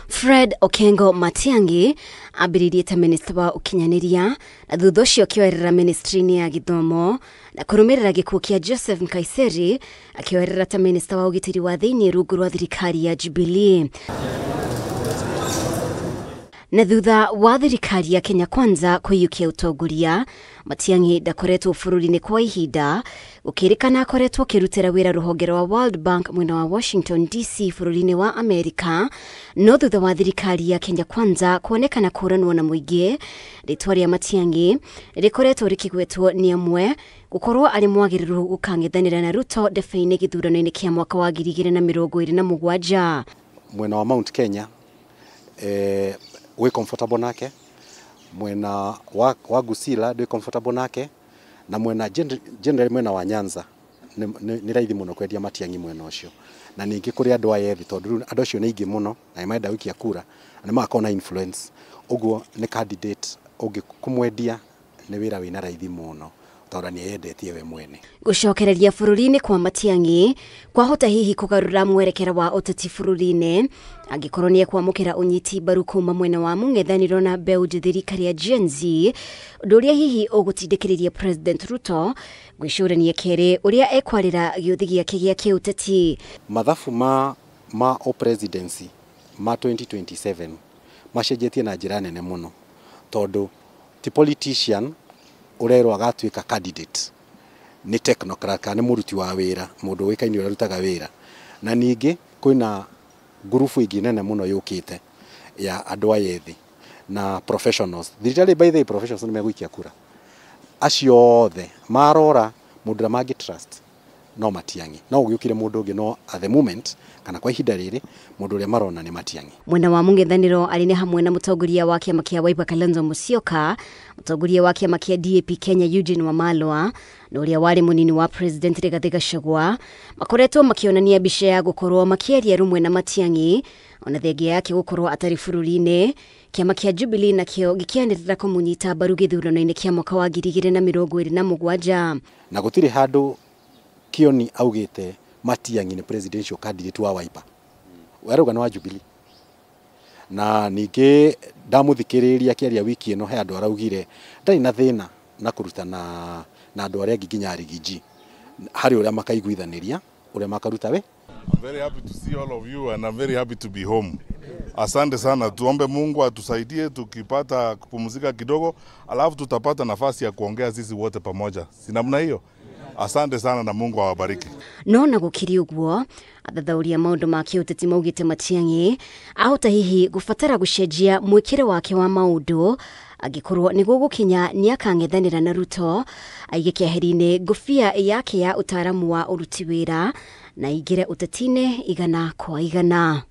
Fred Okengo Matiang'i ambĩrĩirie ta minista wa ũkinyanĩria na thutha ũcio akĩoerera ministry-inĩ ya gĩthomo na kũrũmĩrĩra gĩkuũ kĩa Joseph Nkaissery akĩoerera ta minista wa ũgitĩri wa thĩinĩ rungu rwa thirikari ya Jubilee. Na thutha wa thirikari ya Kenya Kwanza kũiyũkia ũtongoria, Matiang'i ndakoretwo bũrũri-inĩ kwa ihinda, gũkĩrĩkana akoretwo akĩrutĩra wĩra rũhonge rwa World Bank mwena wa Washington DC bũrũri-inĩ wa Amerika. No thutha wa thirikari ya Kenya Kwanza kuonekana kũranwo na mũingĩ, rĩtwa rĩa Matiang'i rĩkoretwo rĩkĩgwetwo nĩ amwe gũkorwo arĩ mwagĩrĩru gũkang'ethanĩra na Ruto ndebe-inĩ gĩthurano-inĩ kĩa mwaka wa 2027. Mwena wa Mount Kenya wĩ comfortable nake, mwena wa Gusila ndwĩ comfortable nake, na mwena generally mwena wa Nyanza nĩ raithi mũno kwendia Matiang'i mwena ũcio. Na ningĩ kũrĩ andũ aya ethĩ, tondũ rĩu andũ acio nĩ aingĩ mũno na nĩ marenda gũikia kura na nĩ magakorwo na influence. Ũguo nĩ candidate ũngĩ kũmwendia nĩ wĩra wĩna raithi mũno tondũ nĩ eyendetie we mwene. Gũcokereria bũrũri-inĩ kwa Matiang'i kwahota hihi kũgarũra mwerekera wa ũteti bũrũri-inĩ angĩkorwo nĩ ekwamũkĩra ũnyiti mbaru kuma mwena wa mũng'ethanĩro na mbeũ njĩthĩ rika rĩa Gen Z, ũndũ ũrĩa hihi ũgũtindĩkĩrĩria President Ruto gwĩcũrania kerĩ ũrĩa ekwarĩra gĩũthĩ gĩake gĩa kĩũteti. Mathabu ma o presidency ma 2027 macenjetie na njĩra nene mũno, tondũ ti politician ũrerwo agatuĩka candidate, nĩ technocrat kana nĩ mũruti wa wĩra, mũndũ ũĩkaine ũrĩa ũrutaga wĩra. Na ningĩ kwĩna ngurubu ĩngĩ nene mũno yũkĩte ya andũ aya ethĩ na professionals. Thirikari by the way, professionals nĩ megũikia kura. Acio othe marora mũndũ ũrĩa mangĩ trust no Matiang'i. No gũgĩũkire mũndũ ũngĩ, no at the moment kana kwa ihinda rĩrĩ mũndũ ũrĩa marona nĩ Matiang'i. Mwena wa mũng'ethanĩro arĩ nĩ hamwe na mũtongoria wa kĩama kĩa Wiper Kalonzo Musyoka, mũtongoria wa kĩama kĩa DAP Kenya Eugene Wamalwa, na ũrĩa warĩ mũnini wa President Rigathi Gachagua makoretwo makĩonania mbica ya gũkorwo makĩaria rũmwe na Matiang'i ona thengia yake gũkorwo atarĩ bũrũri-inĩ. Kĩama kĩa Jubilee nakĩo gĩkĩanĩrĩra kũmũnyita mbaru gĩthurano-inĩ kĩa mwaka wa 2027. Na gũtirĩ handũ Kioni augĩte Matiang'i nĩ presidential candidate wa Wiper, arauga nĩ wa Jubilee. Na ningĩ ndamũthikĩrĩria akĩaria wiki ĩno, he andũ araugire ndarĩ na thĩna na kũruta na andũ arĩa angĩ nginya Rigiji harĩ ũrĩa makaiguithanĩria ũrĩa makaruta we. I'm very happy to see all of you and I'm very happy to be home. Asante sana, tuombe Mungu atusaidie tukipata kupumzika kidogo, alafu tutapata nafasi ya kuongea sisi wote pamoja. Si namna hiyo? Asante sana na Mungu awabariki. No na gũkĩrĩ ũguo, athathaũri a maũndũ ma kĩũteti maugĩte Matiang'i ahota hihi gũbatara gũcenjia mwĩkĩre wake wa maũndũ angĩkorwo nĩguo gũkinya nĩakang'ethanĩra na Ruto, aige keheri-inĩ ngũbia yake ya ũtaaramu wa ũruti wĩra na aingĩre ũteti-inĩ igana kwa igana.